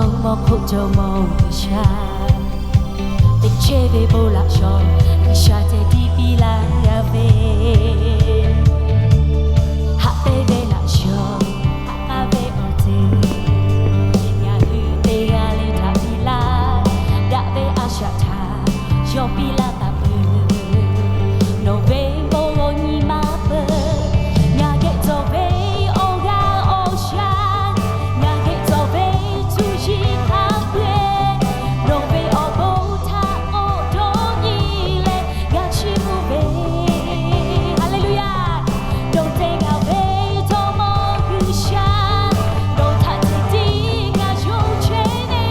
Jawˇmawˇ hk'oˆ Jawˇmawˇ G'uiˬsha, teꞈ chehˇ ve bon laꞈ shawˍ, G'uiˬsha ceh tiˉ piˇ laˇ g'a ve, haꞈ pehnˇ ve laꞈ shawˍ, haꞈ k'aˇ ve awˬ ceuˬ, ngaˬ hui teˇ g'aˇ leh htaꞈ piˇ laˇ. Daꞈ ve a shaꞈ htaꞈ yawˇ piˇ laˇ taˍ peuˬ. Nawˬ ve bon lawˬ nyi ma peuˬ. Ngaˬ geh cawˬ ve awˬ g'aˇ awˬ shaˉ, ngaˬ geh cawˬ ve cuˇ yiˍ hk'a peu-eˬ, nawˬ ve awˬ bon htaꞈ k'awꞈ dawˇ nyi leh g'a chiˇ mvuh ve. Haˍleˍluˍyaˍ. Nawˬ ceh ngaˬ ve Jawˇmawˇ G'uiˬsha, nawˬ htaꞈ ceh tiˉ ngaˬ yonˍ chehˇ ve,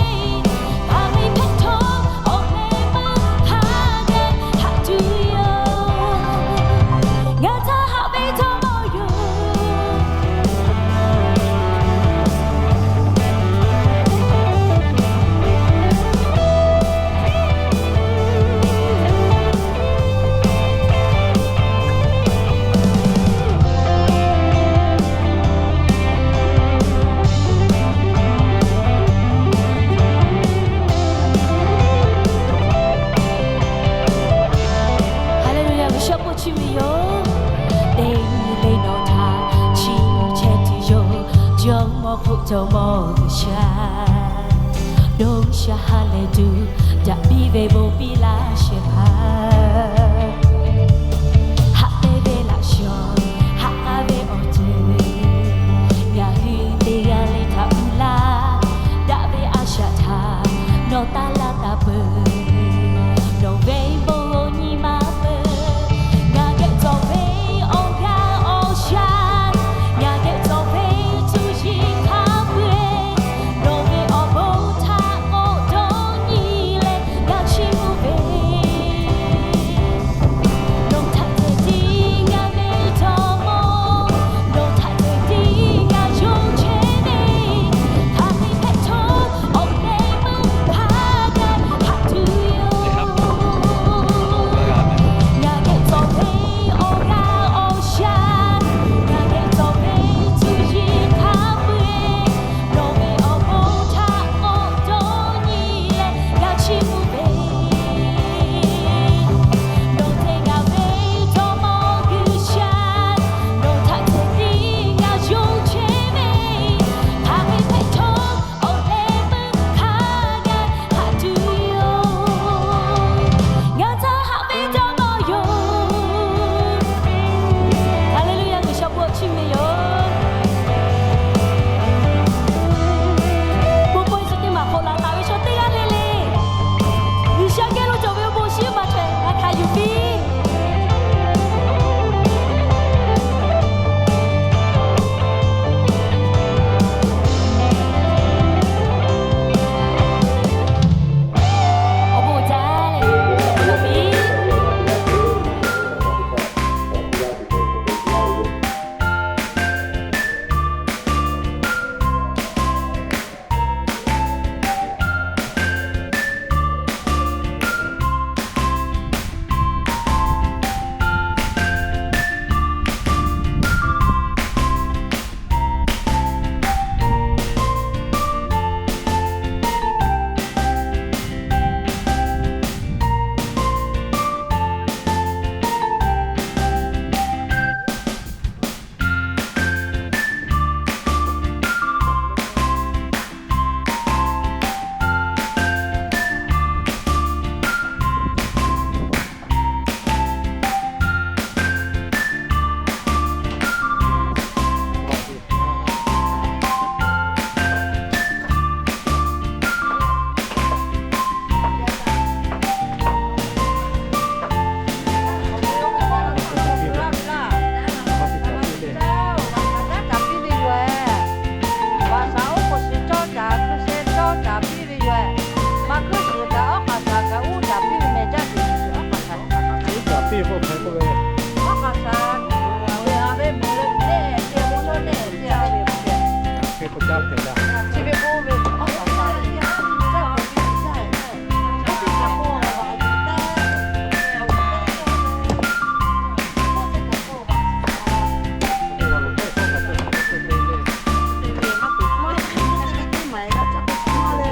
haꞈ ve hpehꞈ htawˇ awˬ meh maˇ hk'a geh haꞈ tuˬ yoˬ. Ngaˬ htaꞈ haꞈ ve Jawˇmawˇ yoˬ. Haˍleˍluˍyaˍ. G'uiˬsha k'oˆ chi ve yoˬ. Teˇ nyi le nawˬ htaꞈ chiˇ mvuh chehˇ tuˬ yoˬ. Jawˇmawˇ hk'oˆ Jawˇmawˇ G'uiˬsha, dawˇ sha ha lehˬ tuˬ, daꞈ piˇ ve bon piˇ laˇ shehˍ hpaˇ. Haꞈ pehnˇ ve laꞈ shawˍ, haꞈ k'aˇ ve awˬ ceuˬ, ngaˬ hui teˇ g'aˇ leh htaꞈ piˇ laˇ. Daꞈ ve a shaꞈ htaꞈ nawˬ taˇ laˇ taˍ peuˬ. Nawˬ ve bon lawˬ nyi ma peuˬ. Ngaˬ geh cawˬ ve awˬ g'aˇ awˬ shaˉ, ngaˬ geh cawˬ ve cuˇ yiˍ hk'a peu-eˬ, nawˬ ve awˬ bon htaꞈ k'awꞈ dawˇ nyi leh g'a chiˇ mvuh ve. Nawˬ htaꞈ ceh tiˉ ngaˬ ve Jawˇmawˇ, nawˬ htaꞈ ceh tiˉ ngaˬ yonˍ chehˇ ve, haꞈ ve hpehꞈ htawˇ awˬ meh maˇ hk'a geh haꞈ tuˬ yoˬ. Ngaˬ geh cawˬ ve awˬ g'aˇ awˬ shaˉ, ngaˬ geh cawˬ ve cuˇ yiˍ hk'a peu-eˬ, nawˬ ve awˬ bon htaꞈ k'awꞈ dawˇ nyi leh g'a chiˇ mvuh ve. Nawˬ ceh ngaˬ ve Jawˇmawˇ G'uiˬsha, nawˬ htaꞈ ceh tiˉ ngaˬ yonˍ chehˇ ve, haꞈ ve hpehꞈ htawˇ awˬ meh maˇ hk'a geh haꞈ tuˬ yoˬ. Ngaˬ htaꞈ haꞈ ve Jawˇmawˇ yoˬ. Haˍleˍluˍyaˍ. G'uiˬsha bon chiˇ mvuh ve yoˬ. Bon bon suhˍ teˇ maˬ k'awꞈ laˬ taˍ ve chaw teˇ g'aˇ le le, G'uiˬsha geh lo cawˬ ve awˬ bon shinˉ maˇ cawˬ, g'a hkanˍ yuˬ piˇ. Awˬ bon jaˇ leh,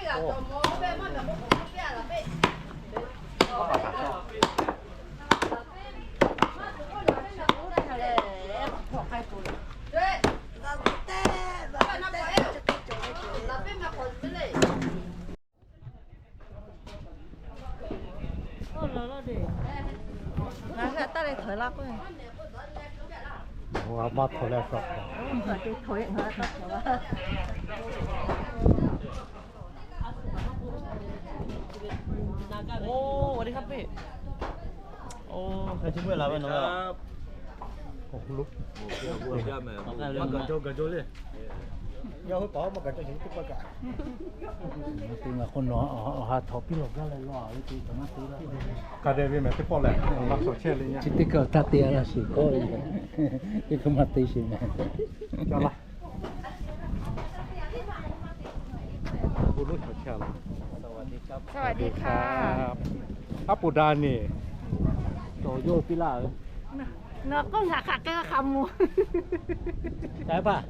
Ngaˬ hui htaꞈ taˇ leh htawꞈ la k'oˆ. Ngaˬ hui maˇ htawꞈ leh htawꞈ. Ka deh ve mehˬ teˇ pawˆ lehˬ, maˇ shawˍ chehˇ le. Chi teˇ kaˬ taˇ te a laˇ sheˍ kawˆ, teˇ kaˬ maˇ te sheˍ mehˬ. สวัสดีครับ Aˉ poˍ daꞈ neˬ. Tawˍ yawˇ piˇ laˇ ve. Nawˬ k'oˆ ngaˬ hk'aˬ k'ai hk'a mawˬ. Ca paˇ.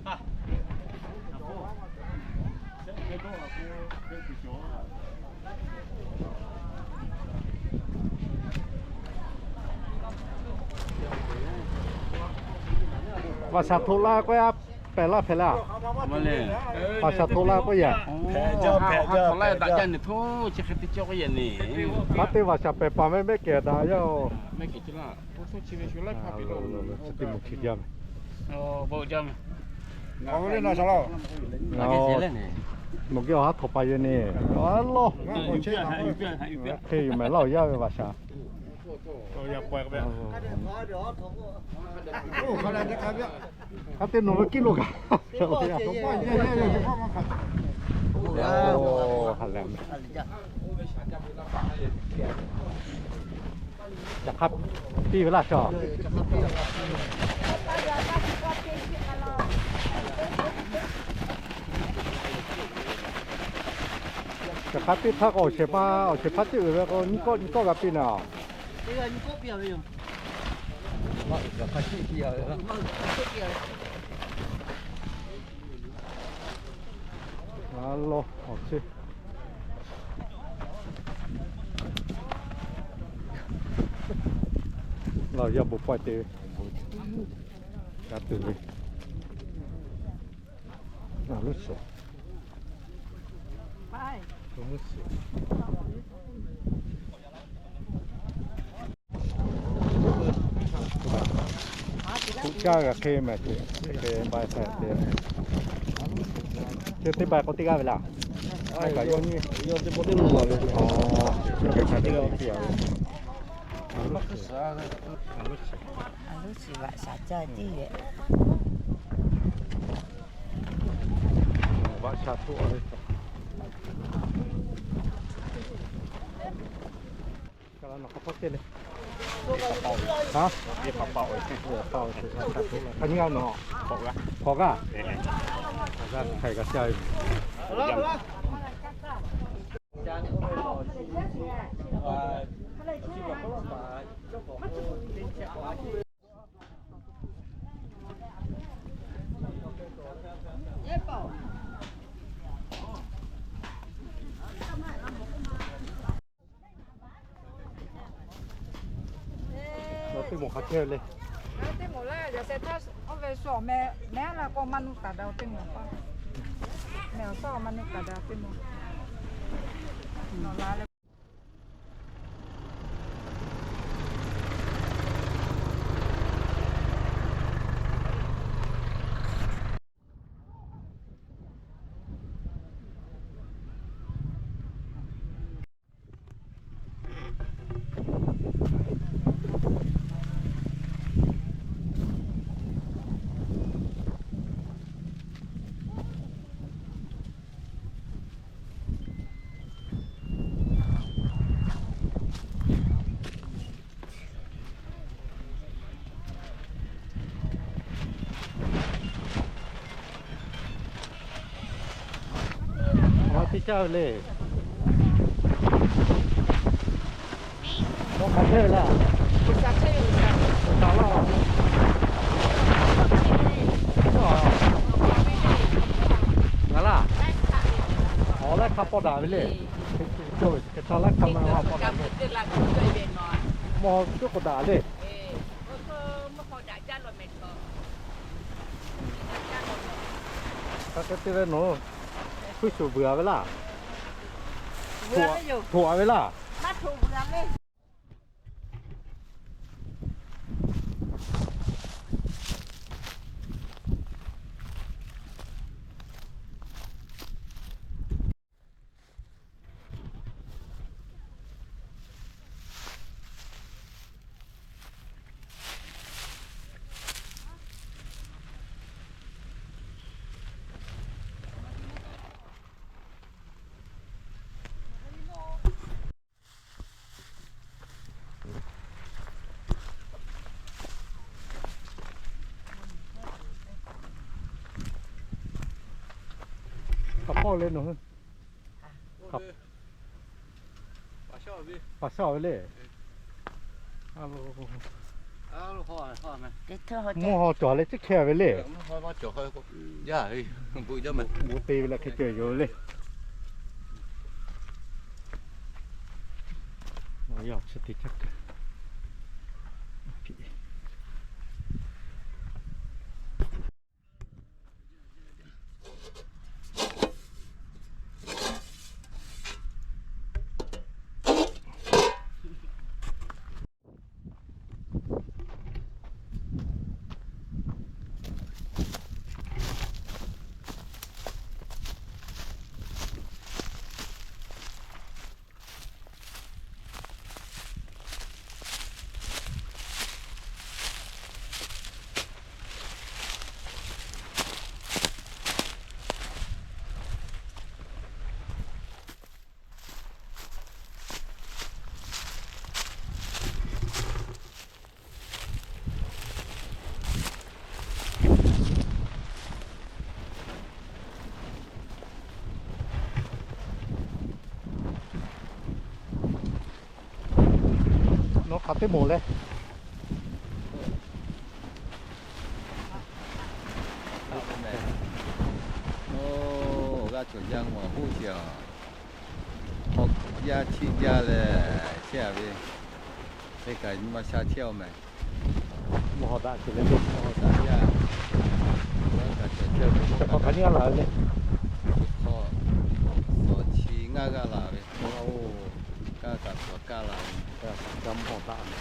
Vaꞈ shaˍ htoꞈ la k'oˆ yaˇ, pehˬ laˇ hpehꞈ laˇ. Vaꞈ shaˍ htoꞈ la k'oˆ yaˇ. Hk'aˬ teˇ vaꞈ shaˍ pehˬ paˍ meh mehˆ kehˬ daꞈ yaˇ-oˬ. Chi teˇ moˍ hkiˬ jaˇ meh. Nawˬ geh awˬ ha htoꞈ pa yehˬ neˬ. Aˉ lawˇ. Hk'e yoˬ mehˬ laˇ awˬ yaˇ ve vaꞈ shaˍ. Hk'aˬ te nawˬ ve kiˇ lo kaꞈ. Ca hk'a piˇ ve laˇ shaˍ. Ca hk'a piˇ htaˇ k'o, awˬ shehˍ hpaˇ, awˬ shehˍ hpaˇ teˇ uiˍ ve k'o, nyiˇ kawˆ nyiˇ kawˆ g'a piˇ naˍ. A law, awˬ cheˇ. Laˇ yaˇ bon pawˆ te ve, g'a tuˬ ve, a loˉ shiˍ. Tuꞈ caˇ g'a hk'e mehˬ ce, hk'e bai hk'e te. Chi teˇ bai k'o teˇ g'aˇ ve laˇ. Kaꞈ yawˇ nyi. Aˬ, yawˇ ve hk'a te teˇ g'aˇ ve. A loˉ shiˍ vaꞈ shaˍ caˇ tiˉ yehˬ. Vaꞈ shaˍ htoꞈ a ve. Ka la nawˬ k'awꞈ hpawˇ te le. Ha? Hk'aˬ nyi g'a nawˬ? Hk'awꞈ g'aˇ. Hk'awꞈ g'aˇ hk'aˬ hk'e g'a caˇ ve. Teˇ moˍ hk'a chehˇ le. Teˇ moˍ laˇ, yaꞈ sheh htaˇ oˇ ve shu awˬ meh mehˉ la k'o, maˇ nuˇ taˍ daꞈ teˇ moˍ paˇ. Meh awˬ shaˉ maˇ nuˇ taˍ daꞈ teˇ moˍ. Nawˬ la le. Aˬ, teˇ caˇ ve le. K'awꞈ hk'aˬ chehˇ ve le. G'uiˬ sha chehˇ ve, g'uiˬ sha. G'uiˬ sha laˇ. Ngaˬ laˇ. Aˬ, Laˇ hk'a pawˆ daꞈ ve le. Hk'e ca laˇ hk'a ma pawˆ daꞈ ve. Mawˇ haw cawˇ k'awꞈ daꞈ le. Hk'aˬ hk'e te ve nawˬ, hpuiˇ shuˍ vuiˬ a ve laˇ. Htoꞈ a ve laˇ. Hk'a pawˆ le nawˬ hui. Paˍ shaˆ ve le. Mawˇ haw cawˬ leh ciˉ hkehˇ ve le. Bon te ve leh hk'e cawˬ yoˬ le. Chi te caˇ kuiˬ. Nawˬ hk'aˬ teˇ moˍ le. Oˇ, g'aˇ cawˬ jaˇ ma huˉ ce a. Hk'aw yaˇ chiˇ jaˇ leh chehˇ a ve, teˇ kaꞈ nyi ma sha chehˇ a mehˍ. Mawˇ haw daꞈ ce le, mawˇ haw daꞈ jaˇ. Kaꞈ cawˬ chehˇ ve, hk'aw hk'aˬ nyi g'aˇ la ve le. Hk'aw suhˍ chi ngaˇ g'aˇ la ve. Oˇ, kaˇ kaꞈ suhˍ kaˇ la ve. Kaꞈ mawˇ haw daꞈ ve.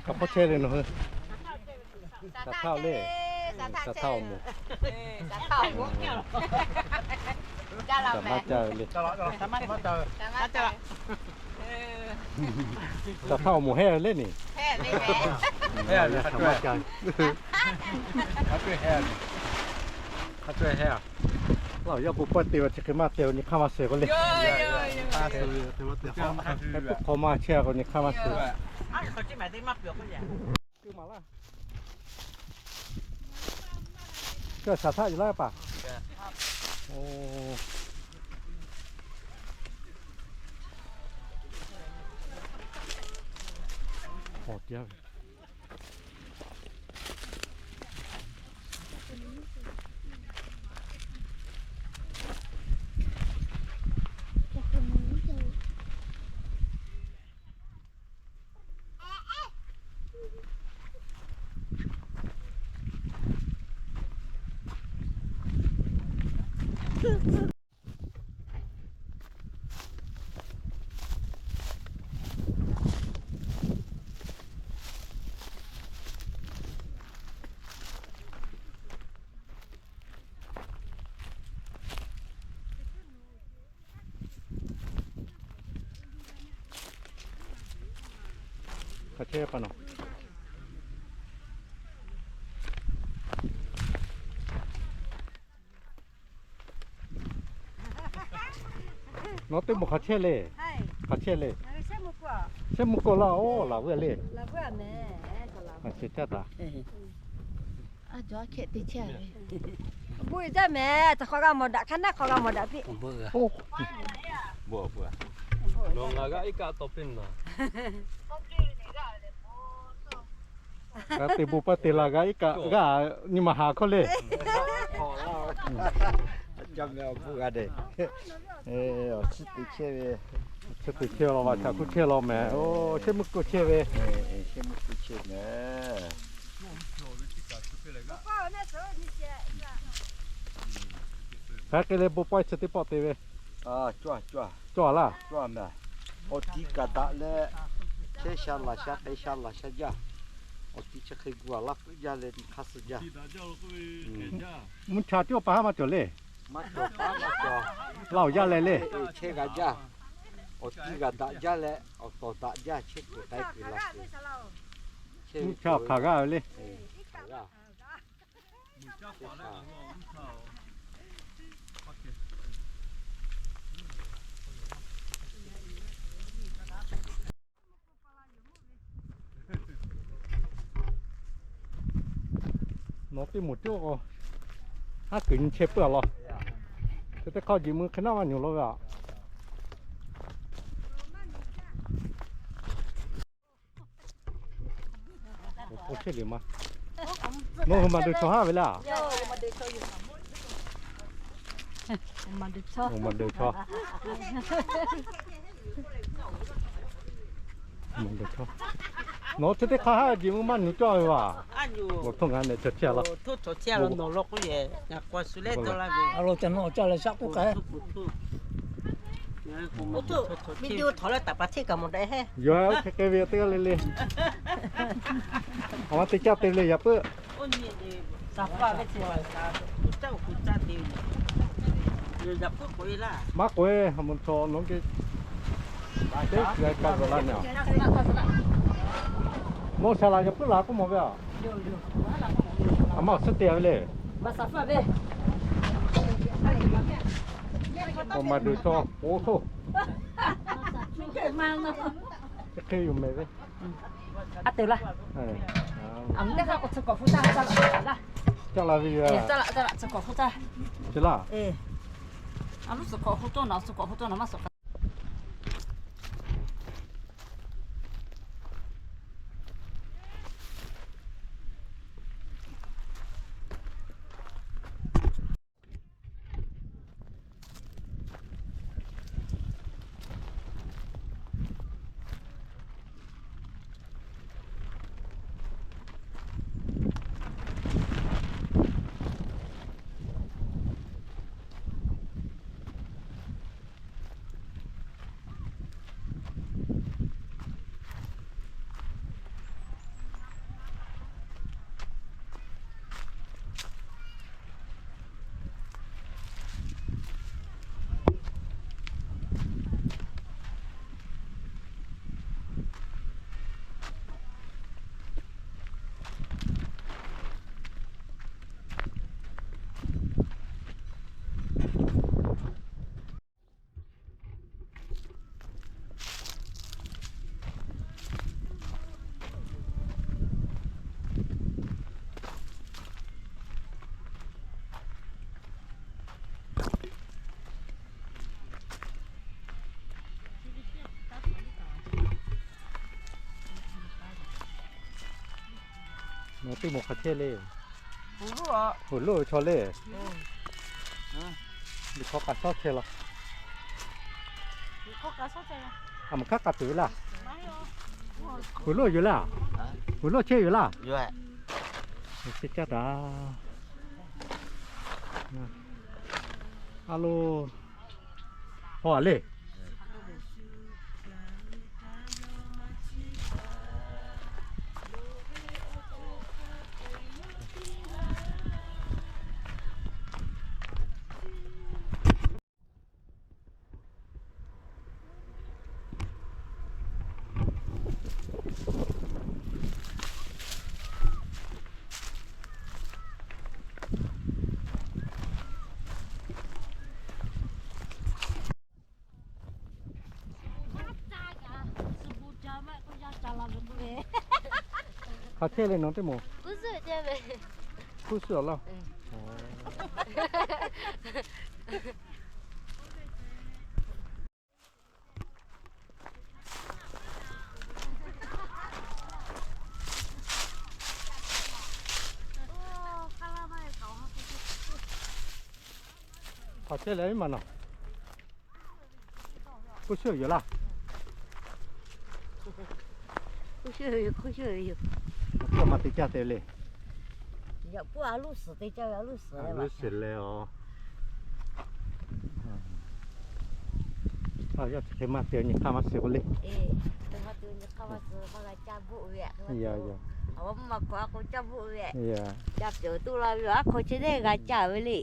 Hk'a hpawˇ chehˇ le nawˬ hui. Saˍ htaˇ le. Saˍ htaˇ awˬ moˍ. Saˍ htaˇ awˬ moˍ. Saˍ maˇ caˇ ve le. Saˍ htaˇ awˬ moˍ hehˇ ve le ni. Saˍ maˇ caˇ. Laˇ awˬ yaˇ k'o pawˆ te ve chi hk'e maˇ te ve nyi hk'aˇ maˇ suh k'o le. Hk'e puiˉ hk'aw maˇ chehˇ k'o nyi hk'aˇ maˇ suh. Saˍ htaˇ yuˬ laˇ paˍ. Hk'aˬ chehˇ pa nawˬ. Nawˬ teˇ moˍ hk'aˬ chehˇ le. Hk'aˬ chehˇ le. Shehˉ mvuhˇ k'oˆ laˇ, oˇ laˬ veuˬ le. Aˬ, caˇ taˍ. Buˆ jaˇ mehˍ, hk'aw g'a mawˬ daꞈ, hk'aˇ naˆ hk'aw g'a mawˬ daꞈ piˇ. Nawˬ ngaˬ g'aˇ iˉ kaˆ tawˍ piˇ naˍ. G'a te bon paˇ te la g'a iˉ kaˆ g'aˇ nyi ma haˍ hkawˇ le. Ca meh awˬ bon g'a dehꞈ. Awˬ chi te chehˇ ve, chi te chehˇ law, vaꞈ htaꞈ hkuˇ chehˇ law mehˍ. Oˇ, shehˉ mvuhˇ k'oˆ chehˇ ve, shehˉ mvuhˇ k'oˆ chehˇ mehˍ. Hk'aˬ hk'e le bon pawehˇ chi teˇ pawˆ te ve. Cawˇ laˇ. Awˬ tiˉ kaꞈ daꞈ leh, chehˇ sha laˬ sha, k'ai sha laˬ sha jaˇ. Awˬ tiˉ chi hk'e gu a laˇ puiˉ jaˇ leh, hk'aˇ suh jaˇ. Mvuhˇ cha tiˉ awˬ pa haˉ maˇ cawˬ le. Maˇ cawˬ, maˇ cawˬ. Laˇ awˬ yaˇ leh le. Chehˇ g'a jaˇ. Awˬ tiˉ g'a daꞈ jaˇ leh, awˬ tawˍ daꞈ jaˇ, chehˇ kuiˬ k'ai kuiˬ laˬ kuiˬ. Mvuhˇ cha awˬ hk'aˬ g'aˇ ve le. Nawˬ teˇ moˍ cawˇ k'o, haˉ kuiˬ nyi chehˇ puiˉ a law. Chi teˇ hk'aˇ jiꞈ mui hk'e naˉ maˇ nyuˬ law ve aꞈ. Awˬ hk'aw chehˇ liꞈ ma. Nawˬ hui maˍ deuˬ chaw haˉ ve laˇ. Maˍ deuˬ chaw. Nawˬ chi teˇ hk'aˇ haˉ jeˬ mvuhˇ maˇ nuˬ cawˇ ve vaˬ. Awˬ htoˆ ngaˬ nehˬ chaw chehˇ laˇ. Awˬ htoˆ chaw chehˇ laˇ nawˬ law k'oˆ yehˬ ngaˬ k'aw shu leh dawˇ laˇ ve. A lo ca nawˬ ca leh shaˆ k'oˆ k'ai. Oˇ htoˆ, video htawnˍ leh taˍ pa hteˇ kaꞈ mawˬ daꞈ heˆ. Yawˇ hk'e k'ai ve teˇ g'aˇ le le. Awˬ ma te caˇ te le yaꞈ puiˉ. Maˇ k'oˆ-e, ha mvuhˇ chaw nawˬ geh teˇ g'aˇ kaˇ zuhꞈ laˇ nyi a. Nawˬ shaˍ laꞈ yaꞈ puiˉ la k'oˆ mawˬ ve a. A ma awˬ suhˉ te ve le. Awˬ ma deuˬ chaw, oˇ htoˆ. Chi hk'e yoˬ mehˍ ve. A te laˇ. Aˬ, teˇ hk'aˇ k'o tcuh kawꞈ hpu taˇ, caˇ la ve yoˬ. Caˇ la, caˇ la, tcuh kawꞈ hpu taˇ. Chi laˇ. A, tcuh kawꞈ hpu tawˇ naˍ, tcuh kawꞈ hpu tawˇ naˍ maˇ suhˍ k'ai. Nawˬ teˇ moˍ hk'aˬ chehˇ le. Huˍ loˆ ve chaw le. Liꞈ hk'aw k'a shawˉ chehˇ law. A, maˬ hk'aˉ k'a tuˬ ve laˇ. Huˍ loˆ yoˬ laˇ. Huˍ loˆ chehˇ yoˬ laˇ. Chehˇ caˇ taˍ. A lo, haw a le. Hk'aˬ chehˇ le nawˬ teˇ moˍ? Hkuˇ suhˍ awˬ laˇ. Hk'aˬ chehˇ le maˬ nawˬ? Hkuˇ suhˍ yoˬ laˇ. Hkuˇ suhˍ yoˬ, hkuˇ suhˍ yoˬ. Maˇ te caˇ te le. Yaꞈ puˉ a luˇ suhˍ te caˇ ve, a luˇ suhˍ le, a luˇ suhˍ le a. Yawˇ chi hk'e maˇ te nyi hk'aˇ maˇ suhˍ k'o le. Maˇ te nyi hk'aˇ maˇ suhˍ, maˇ g'a caˇ bvuhˆ ve. Aˬ, maˇ maˇ k'awꞈ a k'o caˇ bvuhˆ ve. Caˇ peuˬ tuˬ la ve, aˬ hk'aw chi teˇ g'a caˇ ve le.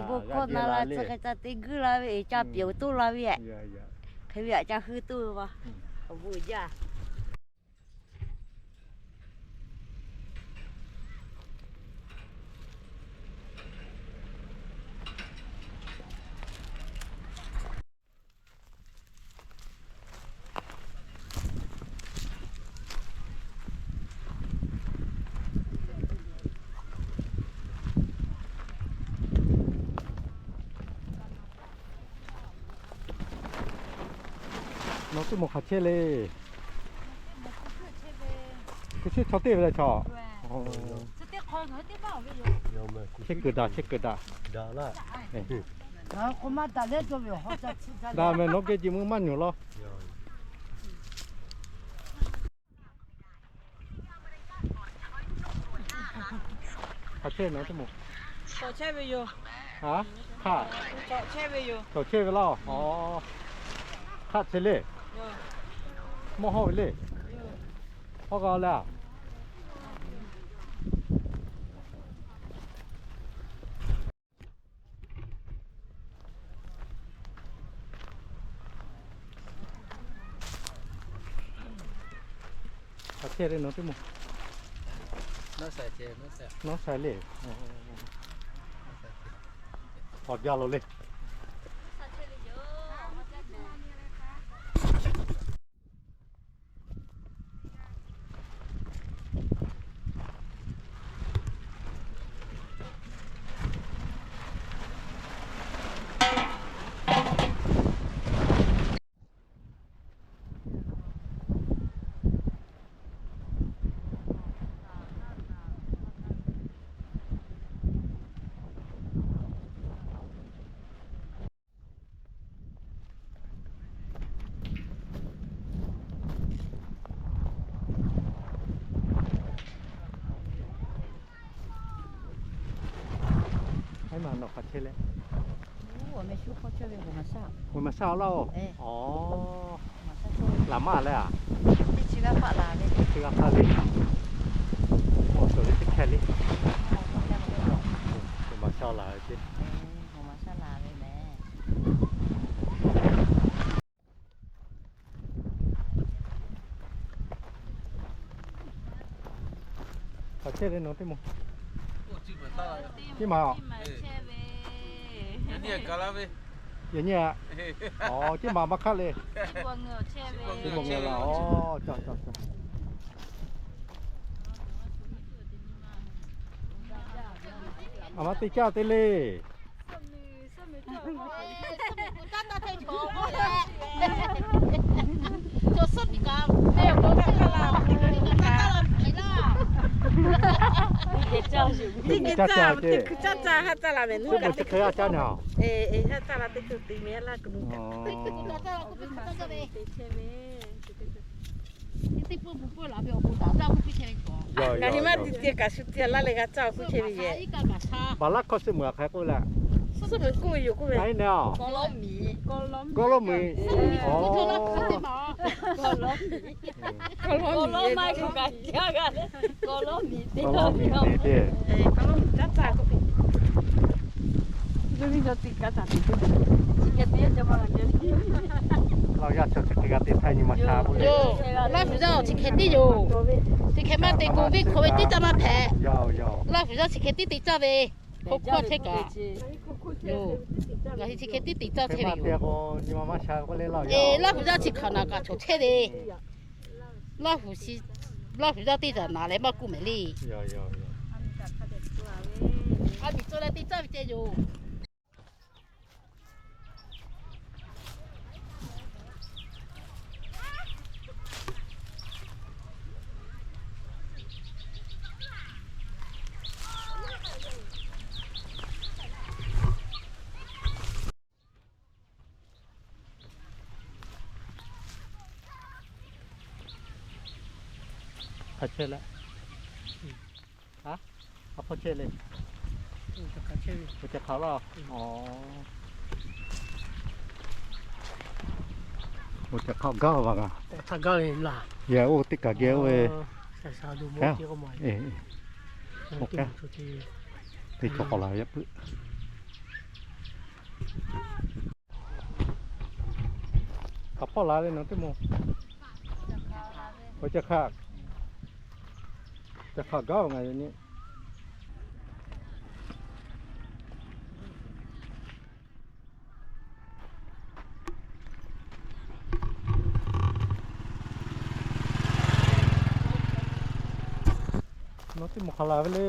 Bon hkawˇ na la, tcuh hk'e ca te guiˇ la ve, caˇ peuˬ tuˬ la ve. Hk'e ve aꞈ ca hui tuˬ ve ma. Awˬ bon jaˇ. Nawˬ teˇ moˍ hk'aˬ chehˇ le. Hkui chehˇ chaw teˇ ve le chaw. Chehˇ kuiˬ daꞈ, chehˇ kuiˬ daꞈ. Daꞈ mehˍ nawˬ geh ji meuˇ maˇ nyuˬ law. Hk'aˬ chehˇ nawˬ teˇ moˍ. Hk'aˬ chehˇ ve yoˬ. Hk'aˬ chehˇ ve yoˬ. Cawˬ chehˇ ve laˇ. Hk'aˬ chehˇ le. Mawˇ hawˇ ve le. Hawˇ g'a le a. Hk'aˬ chehˇ le nawˬ teˇ moˍ. Nawˉ sai le. Awˬ jaˇ lo le. Aˉ maˬ nawˬ hk'aˬ chehˇ leh. Awˬ meh shuˉ hk'aw chehˇ ve, awˬ maˍ shaˉ laˇ-oˬ. Laˬ maˇ leh a. Teˇ chi g'aˇ hpaˆ laˬ ve. Teˇ chi g'aˇ hpaˆ le. Awˬ suhˍ ve teˇ hkeh le. Awˬ maˍ shaˉ laˬ ve ce. Awˬ maˍ shaˉ laˬ ve mehˍ. Hk'aˬ chehˇ ve nawˬ teˇ moˍ. Ceˇ maˬ. Yaꞈ nyi a. Aˬ, ceˇ maˬ maˇ hk'aˆ le. Chi bawˬ ngaˬ laˬ. Aˬ, caˇ caˇ caˇ. Aˬ, maˇ te caˇ te le. Teˇ hkui caˇ caˇ ce. Teˇ hkui caˇ caˇ haˆ caˇ la mehˍ. Teˇ hkui caˇ caˇ naˬ. Haˆ caˇ la teˇ hkui te mehˍ laˇ k'o. Ngaˬ hui maˇ te te kaꞈ shu te laˇ leh g'a caˇ awˬ hkuˇ chehˇ ve yehˬ. Baˬ laˇ hkawˇ suhˉ meuˬ a hk'aˬ hk'e k'oˆ leh. Suhˉ meuˬ k'oˆ ve yoˬ k'oˆ ve. Aˬ, kawˇ lawˇ miˬ. Kawˇ lawˇ miˬ. Kawˇ lawˇ miˬ. Kawˇ lawˇ miˬ te te. Laˇ huˍ yaˇ chaw chi hk'e g'a te htaˇ nyi ma sha k'oˆ le. Laˇ huˍ yaˇ chi hk'e tiˉ yoˬ. Chi hk'e maˇ te k'o, venˇ hkawꞈ ve tiˉ caˇ maˇ hpehꞈ. Laˇ huˍ yaˇ chi hk'e tiˉ te caˇ ve. Hk'o hkawˇ chehˇ kaꞈ yoˬ. Ngaˬ hui chi hk'e tiˉ te caˇ chehˇ ve yoˬ. Laˇ huˍ yaˇ chi hk'aˬ naˬ kaꞈ cawˬ chehˇ ve. Laˇ huˍ chi Laˇ shuˍ yaˇ teˇ hpaˍ naˍ leh maˇ k'oˆ mehˍ le. A miˍ tcuh leh teˇ caˇ ve ceh yoˬ. Hk'a chehˇ leh, a, a hpawˇ chehˇ le. Awˬ ceuˬ hk'aˬ laˇ. Awˬ ceuˬ hk'aˬ gaˇ ve kaꞈ, yehˬ oˇ teˇ kaˬ geh oˇ ve, teˇ cawˬ k'awꞈ laˬ ve yaˇ puiˉ. Hk'aˬ hpawˇ laˬ ve nawˬ teˇ moˍ. Awˬ ceuˬ hk'aˬ, ceuˬ hk'aˬ gaˇ-oˬ ngaˬ hui nyi. Nawˬ teˇ moˍ hk'aˬ laˬ ve le.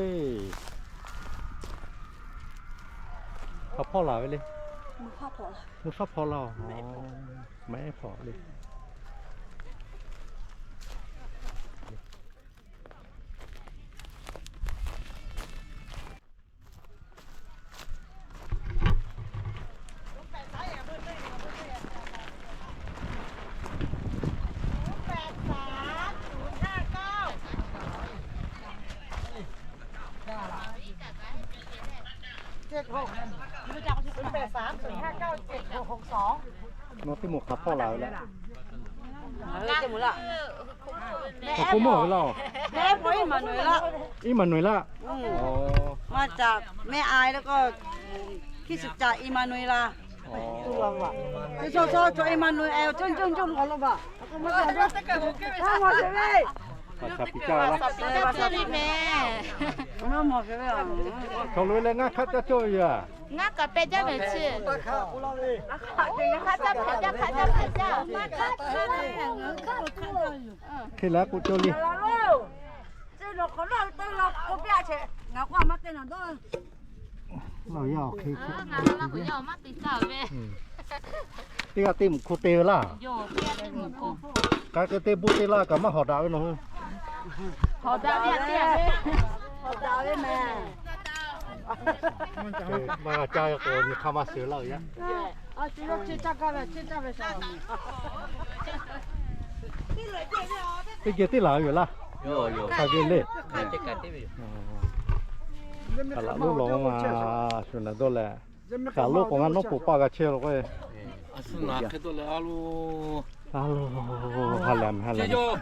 Hk'aˬ hpawˇ laˬ ve le. Mvuhˇ hpawˇ laˇ-oˬ. Maˇ ehˉ hpawˇ le. Nawˬ teˇ moˍ hk'aˬ hpawˇ laˬ ve le. Teˇ moˍ laˇ. Hk'aˬ hpawˇ mawˇ ve laˇ-oˬ. Mehˆ po Iˉmaˍnuˍeˍlaˆ. Iˉmaˍnuˍeˍlaˆ. Maˇ caꞈ mehˆ a leh k'o, hkiˇ suhˍ caꞈ Iˉmaˍnuˍeˍlaˆ. Chaw chaw chaw Iˉmaˍnuˍeˍlaˆ, cawˇ cawˇ cawˇ k'awꞈ law baˬ. Maˇ mawˬ ve. Chaw lo leh ngaˇ hk'aˆ caˇ cawˇ ve yoˬ. Ngaˇ kaꞈ pehˇ jaˇ mehˍ chi. Hk'aˆ caˇ hpehꞈ jaˇ, hk'aˆ caˇ hpehꞈ jaˇ. Hk'e leh k'o cawˇ le. Ngaˬ k'o maˇ te na dawˇ. Ngaˬ k'o yaˇ maˇ te taˍ ve. Teˇ g'aˇ teˇ mvuhꞈ hk'oˆ te ve laˇ. K'ai k'ai teˇ buˇ teˇ laˇ kaꞈ maˇ hawˍ daꞈ ve nawˬ hui. Hawˍ daꞈ ve, hawˍ daꞈ ve mehˍ. Maˇ g'a caˇ k'o nyi hk'aˇ maˇ suh laˇ-oˬ yaˇ. Teˇ geh teˇ laˬ ve yoˬ laˇ. Hk'a geh le. Kaꞈ laꞈ loˉ law ma shu naˬ dawˇ leh, kaꞈ loˉ k'awꞈ ngaˇ nawˉ poˍ paˇ g'a chehˇ lo k'o. A lo, ha lehˬ mehˍ, ha lehˬ mehˍ.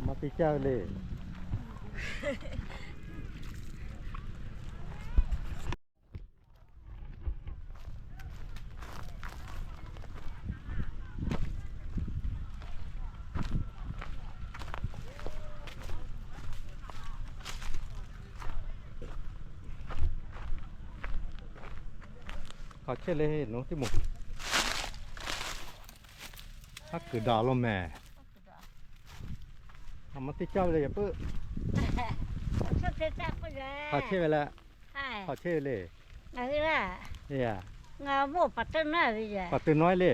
Maˇ te caˇ ve le. Hk'aˬ chehˇ le nawˬ teˇ moˍ. Haˉ kuiˬ daꞈ law mehˍ. A maˇ teˇ caˇ ve le yaꞈ puiˉ. Hk'aˬ chehˇ ve leh. Hk'aˬ chehˇ ve le. Paˍ te nawˉ le.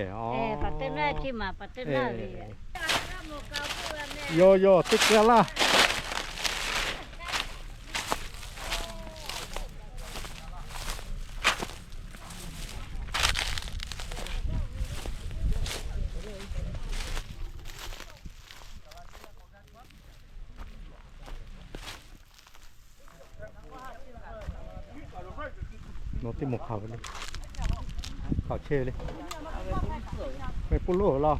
Yawˇ yawˇ teˇ ka laˇ. Nawˬ teˇ moˍ hk'aˬ ve le. Hk'aˬ chehˇ ve le. Mehˆ puˇ loˉ laˇ.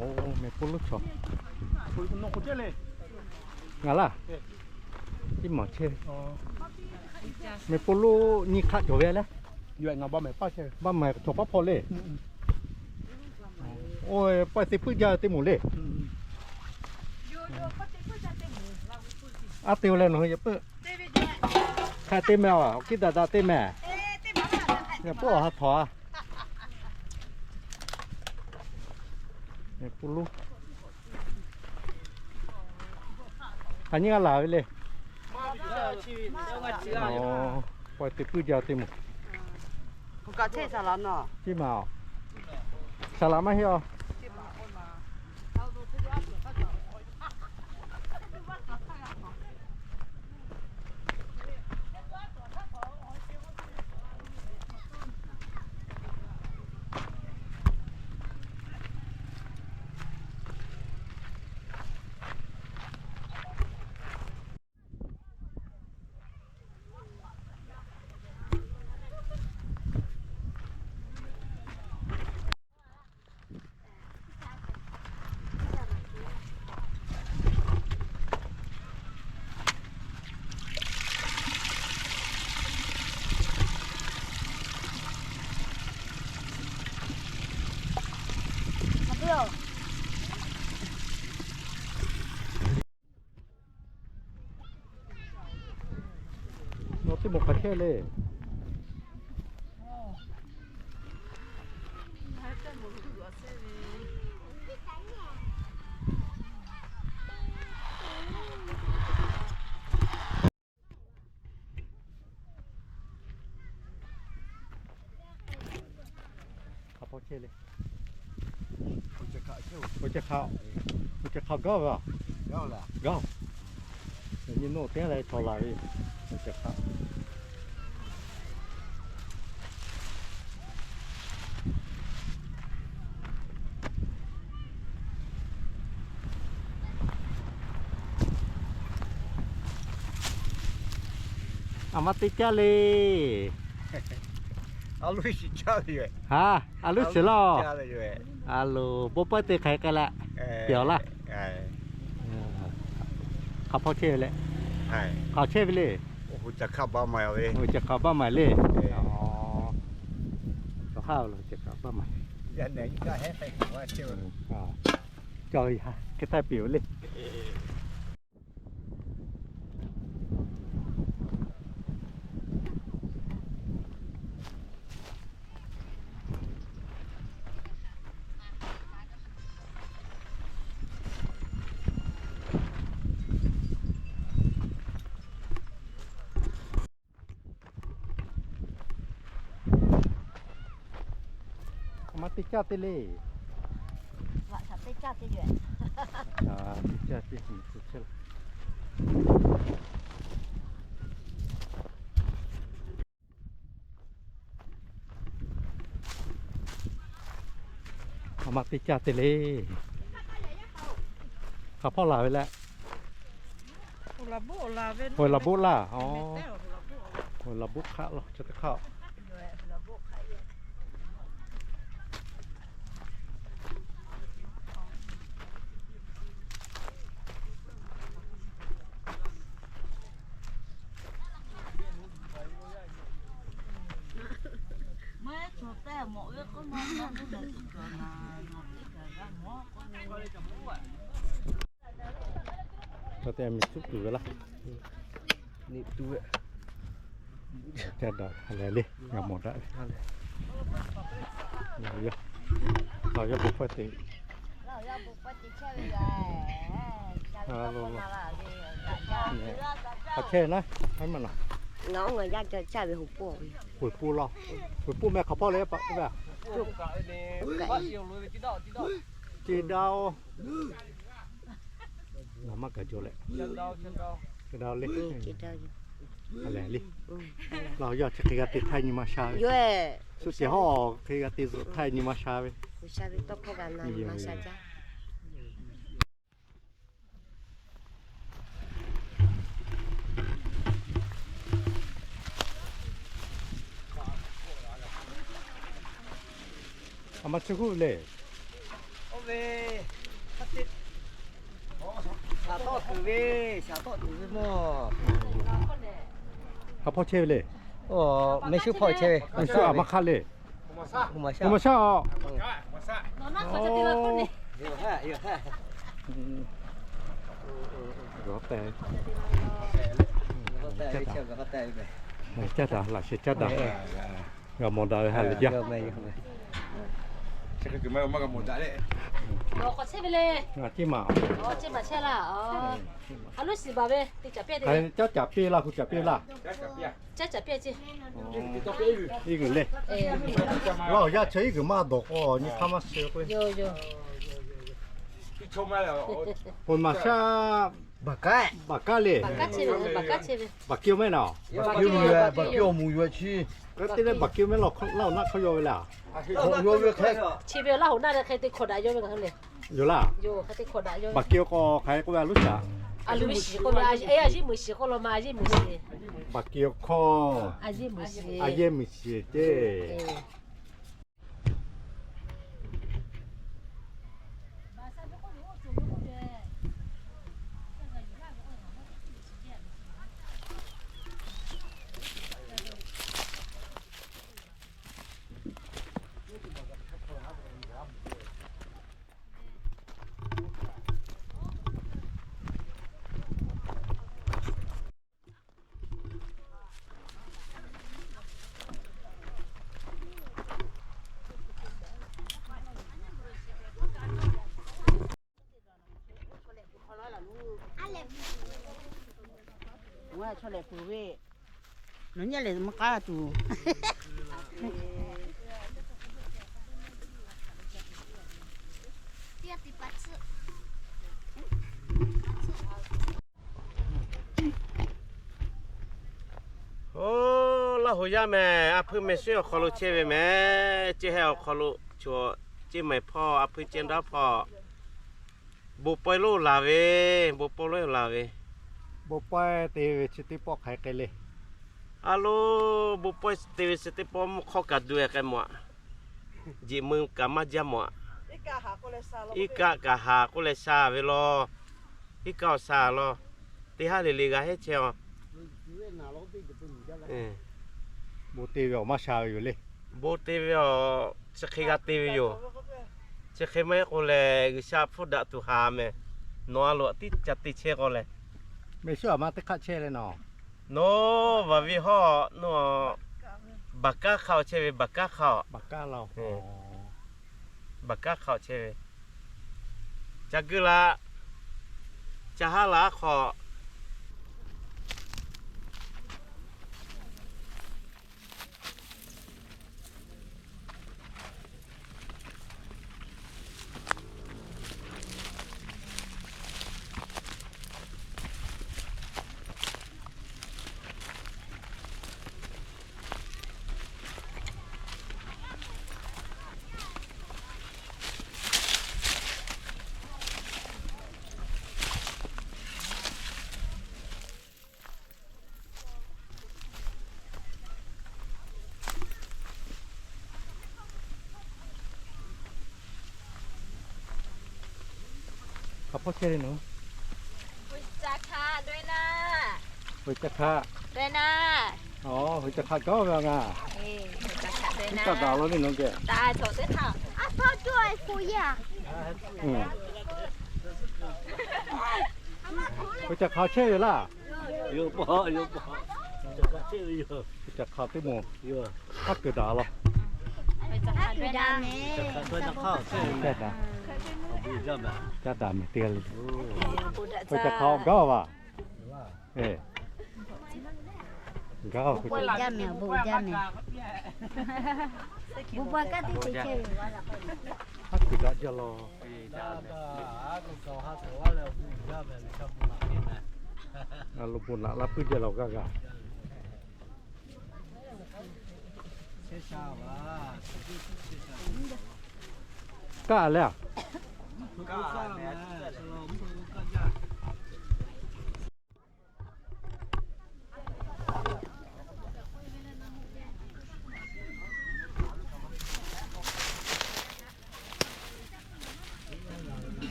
Oˬ, mehˆ puˇ loˉ chaw. Ngaˬ laˇ. Iˉ maˬ chehˇ ve. Mehˆ puˇ loˉ nyi hk'aˆ cawˬ ve le. Baˆ maˍ cawˬ paˉ hpawˇ le. Oˇ, paˇ te puiˉ jaˇ teˇ moˍ le. A te-o leh nawˬ hui yaꞈ puiˉ. Hk'a te meh a, awˬ kiˉ daꞈ daꞈ te meh. Yaꞈ puiˉ awˬ ha htawnˍ a. Yaꞈ puiˉ lo. Hk'aˬ nyi g'a laˬ ve le. Pawehˇ te puiˉ jaˇ te moˍ. Ceˇ ma, saˍ laˍ maˇ heˆ a. Nawˬ teˇ moˍ hk'aˬ chehˇ le. Hk'aˬ hpawˇ chehˇ le. Oˇ ceuˬ hk'aˬ, oˇ ceuˬ hk'aˬ gaˇ ve a. Gaˇ. Nyi naw teˇ g'aˇ leh chaw laˬ ve. Oˇ ceuˬ hk'aˬ. A ma teˇ caˇ le. A loˉ shiˍ caˇ ve yoˬ. Ha, a loˉ shiˍ laˇ. A loˬ, bon pawehˇ te hk'aˬ hk'e leh, pehˬ laˇ. Hk'aˬ hpawˇ chehˇ ve le. Hk'aˬ chehˇ ve le. Oˇ ceuˬ hk'aˬ baˆ maˍ le. Cawˬ ha lo ceuˬ hk'aˬ baˆ maˍ. Cawˬ ha hk'e htaˇ pehˬ ve le. A ma teˇ caˇ te le. Teˇ caˇ te, tcuh chehˇ laˇ. A ma teˇ caˇ te le. Hk'aˬ hpawˇ laˬ ve leh. Hk'aˬ laˬ boˆ laˇ. Hk'aˬ laˬ boˆ hk'aˆ laˇ, chi teˇ hk'aˆ. Hk'e te miˬ cuˆ tuˬ ve laˇ. Niꞈ tu ve. Ca daꞈ lehˬ le, g'a mawˬ daꞈ ve. Laˬ yaˇ bon pawehˇ te. Hk'aˬ chehˇ naˉ, a ma naˬ. Oˬ puˇ laˇ. Oˬ puˇ meh hk'aˬ hpawˇ le pa k'oˆ ve a. Ceˇ daˇ-oˬ. Naˬ maˇ kaˬ jaw leh. Ceˇ daˇ le. A lehˬ le. Laˇ yaˇ chi hk'e g'a te htaˇ nyi ma sha ve. Suˆ ceˬ hawˉ hk'e g'a te zuhꞈ htaˇ nyi ma sha ve. A ma chi huˉ le. Oˇ ve, shaˍ tawˆ tuˬ ve, shaˍ tawˆ tuˬ ve mawˬ. Hk'aˬ hpawˇ chehˇ ve le. Mehˆ shuˉ hpawˇ chehˇ ve. Mehˆ shuˉ a ma hk'aˆ le. Oˇ ma shaˉ a. Oˇ ma shaˉ a. Oˇ. Caˇ daꞈ, laꞈ sheh caˇ daꞈ, g'a mawˬ daꞈ ve ha lehˬ jaˇ. Caˇ maˬ, caˇ caˍ piˇ laˇ, hu caˍ piˇ laˇ. Iˉ g'uiˬ le. Laˇ awˬ yaˇ chaw iˉ g'uiˬ maˇ dawˬ k'o, nyi hk'aˇ maˇ shiˍ k'o, maˍ shaˉ baˬ kaˉ le. Baˬ keu mehˆ naˍ. Baˬ keu mehˆ laˬ, laˇ awˬ naˆ hk'aˇ yaw ve le. Chi ve laˇ hoꞈ naˆ leh hk'e te hkawꞈ daꞈ yaw ve ngaˬ hui le. Yoˬ laˇ. Baˬ keu k'o hk'aˬ hk'e k'oˆ ve a loˉ shaˍ. A loˉ shiˍ k'oˆ ve, a yeˉ maˬ shiˍ k'oˆ law ma, a yeˉ maˬ shiˍ. Baˬ keu hkawˇ, a yeˉ maˬ shiˍ ceˇ. Chaw lehˬ puˬ ve, nawˬ nyi lehˬ maˇ k'aˉ tuˬ. Oˇ, Laˇ huˍ yaˇ mehˬ, a hpuiˇ mehˬ shinˉ awˬ hk'aw lo chehˇ ve mehˬ, ceˇ heh awˬ hk'aw lo, chaw ceˇ mehˬ hpawˇ, a hpuiˇ ceˇ daˇ hpawˇ, bon pawehˇ lonˉ laˬ ve, bon pawehˇ lonˉ laˬ ve, bon pawehˇ te ve chi teˇ pawˆ hk'aˬ hk'e le. A lo, bon pawehˇ te ve chi teˇ pawˆ mvuhˇ hk'awˇ kaꞈ duˬ e k'ai mawˬ aꞈ, jeꞈ mui kaꞈ maˇ jaˇ mawˬ aꞈ. Iˉ kaˆ kaꞈ haˍ k'oˆ leh sha ve law. Iˉ kaˆ awˬ sha law. Teˇ haˉ le le g'a heˉ chehˇ a. Bon te ve awˬ maˇ sha ve yoˬ le. Bon te ve awˬ chi hk'e g'a te ve yoˬ. Chi hk'e maˇ heˆ k'o lehˬ, G'uiˬsha hpfuhˇ daꞈ tuˬ haˍ mehˬ. Nawˬ a loꞈ tiˉ ca te chehˇ k'o lehˬ, mehˬ shuˉ aꞈ ma teˇ hk'aˆ chehˇ leh nawˬ, nawˬ vaˬ ve hawˇ, nawˬ baˬ kaˉ hk'a awˬ chehˇ ve, baˬ kaˉ hk'a awˬ, baˬ kaˉ hk'a awˬ chehˇ ve, ca guˇ la, ca haˉ la aˉ hk'aw. Hk'aˬ hpawˇ chehˇ le nawˬ? Hui ca hkaˆ, hui ca hkaˆ gaˇ ve ngaˬ. Iˉ kaˆ daꞈ law le nawˬ geh. Hui ca hkaˆ chehˇ ve laˇ. Hui ca hkaˆ teˇ moˍ haˉ kuiˬ daꞈ law. Caˇ daꞈ mehˍ teˇ g'aˇ le. Hui ca hkaˆ gaˇ vaˬ. Gaˇ, bon jaˇ mehˍ, bon jaˇ mehˍ. Bon pa kaˉ teˇ ceuˬ chehˇ ve. Haˉ kuiˬ daꞈ jaˇ law. A lo bon laꞈ laˇ puiˉ jaˇ law g'aˇ g'aˇ. Kaˆ leh a.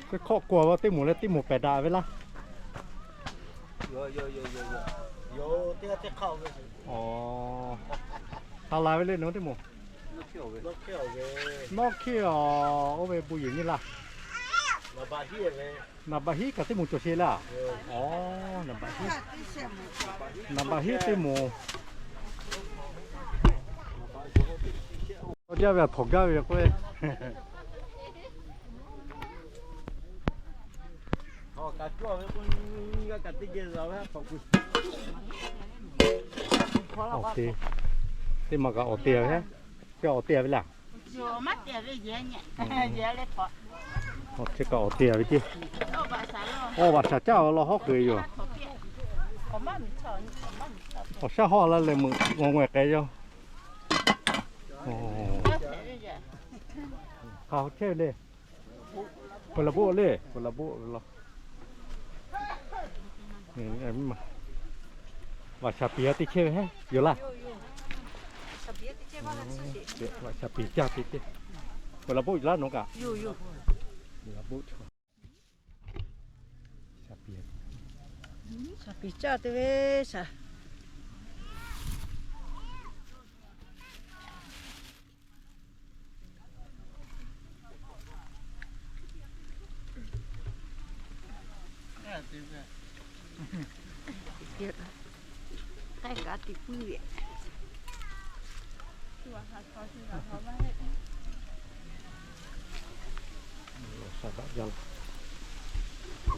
Teˇ hk'awꞈ k'oˍ a teˇ moˍ leh teˇ moˍ pehˬ daꞈ ve laˇ. Aˬ, ha la ve le nawˬ teˇ moˍ. Nawˉ hkiˇ aˬ, oˇ ve bon yehˬ nyi laˇ. Naˍ baꞈ hiˉ kaꞈ teˇ moˍ cawˬ sheˍ laˇ. Aˬ, naˍ baꞈ hiˉ teˇ moˍ. Jaˇ ve aˬ htawnˍ gaˇ ve k'o, awˬ te, teˇ maˬ kaꞈ awˬ te ve, chi awˬ te ve laˇ. Chi kaꞈ awˬ te ve ceˇ. Awˬ baꞈ shaˍ caˇ aˬ law hawˉ hk'e yoˬ. Awˬ shaˉ hawˉ la leh meuꞈ ngaw ngaw k'ai yaˇ. Hk'aˬ chehˇ ve le. Peuˬ laˬ boˆ le, peuˬ laˬ boˆ ve law. Vaꞈ shaˍ piˍ a teˇ chehˇ ve heˉ yoˬ laˇ. Vaꞈ shaˍ piˍ caˇ te ceˇ. Peuˬ laˬ boˆ laˇ nawˬ kaꞈ. Peuˬ laˬ boˆ chaw. Shaˍ piˍ caˇ te ve shaˍ. K'ai kaꞈ te puiˉ ve.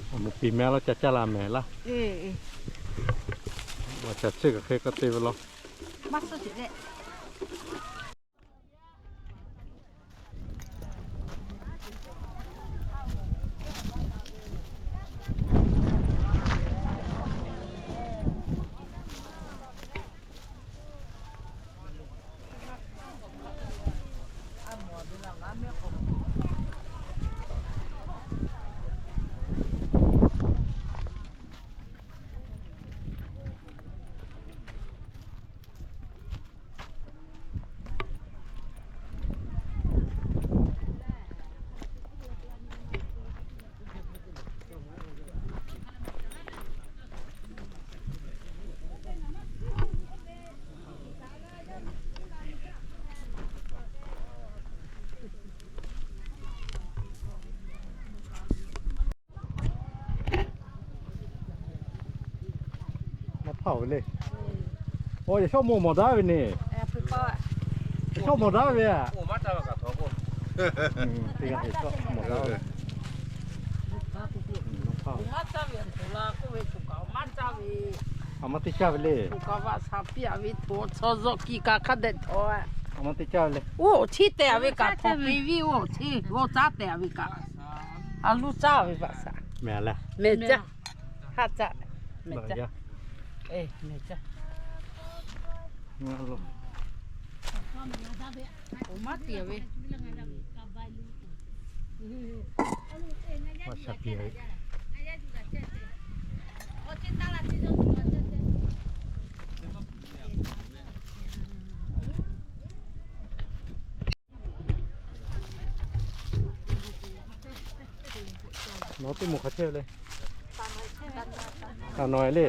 Awˬ moˍ piˍ meh laˇ ca caˇ la mehˍ laˇ. Awˬ caˬ tsuhˇ kaꞈ hk'e k'oˆ te ve law. Maˇ hpaˇ ve le. Aˬ, yehˬ shawˉ mawˬ mawˬ daˉ ve ne. Yehˬ shawˉ mawˬ daˉ ve. Aˬ, maˇ te caˇ ve le. Aˬ, maˇ te caˇ ve le. Oˇ chi te ve kaꞈ htawnˍ piˍ ve, oˇ chi g'aw caˉ te ve kaꞈ, a luˇ caˇ ve vaꞈ shaˍ. Mehˍ leh, mehˍ caˇ, haˆ caˇ, mehˍ caˇ, mehˍ caˇ. Aˬ, maˇ te ve. Vaꞈ shaˍ piˍ ve. Nawˬ teˇ moˍ hk'aˬ chehˇ ve le. Taˍ nawˬ le.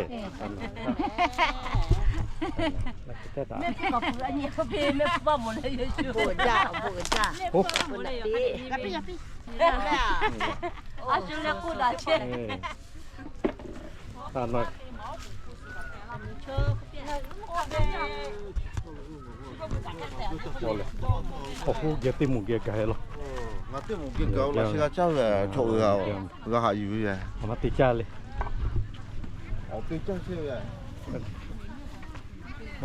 Taˍ nawˬ. Awˬ k'oˆ geh teˇ moˍ geh gaˬ-e laˇ. Ngaˬ teˇ moˍ geh gaˬ-o laˇ, chi g'a caˇ ve chaw g'a haꞈ yuˬ ve. Aˬ, maˇ te caˇ le. Aˬ,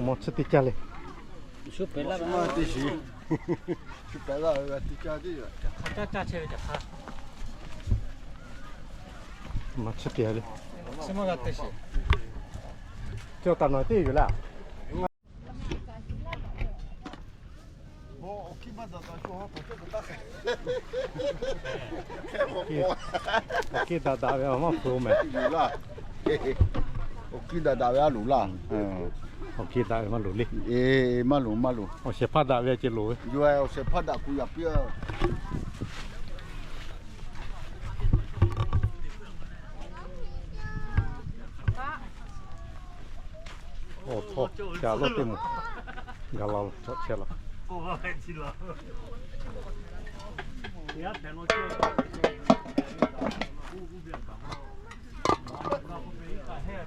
maˇ tsuhˇ te caˇ le. Maˇ tsuhˇ te le. Chi taˍ nawˬ teˇ yuˬ laˇ. Awˬ kiˇ daꞈ daꞈ ve maˇ hpu mehˍ. Awˬ kiˇ daꞈ daꞈ ve a loˍ laˇ. Awˬ kiˇ daꞈ ve maˇ loˍ le. Maˇ loˍ, maˇ loˍ. Awˬ shehˍ hpaˇ daꞈ ve a ceh loˍ ve. Yoˬ, awˬ shehˍ hpaˇ daꞈ kuˬ yaꞈ piˇ-a. Awˬ htaw ca lawˇ teˇ moˍ gaˬ la, chaw chehˇ la. k'oˆ g'a hpehꞈ chi laˬ. Yaˇ hpehꞈ law ceh, uˉ uˉ ve a kaꞈ maˇ, a k'oˆ ve iˉ kaˆ heˆ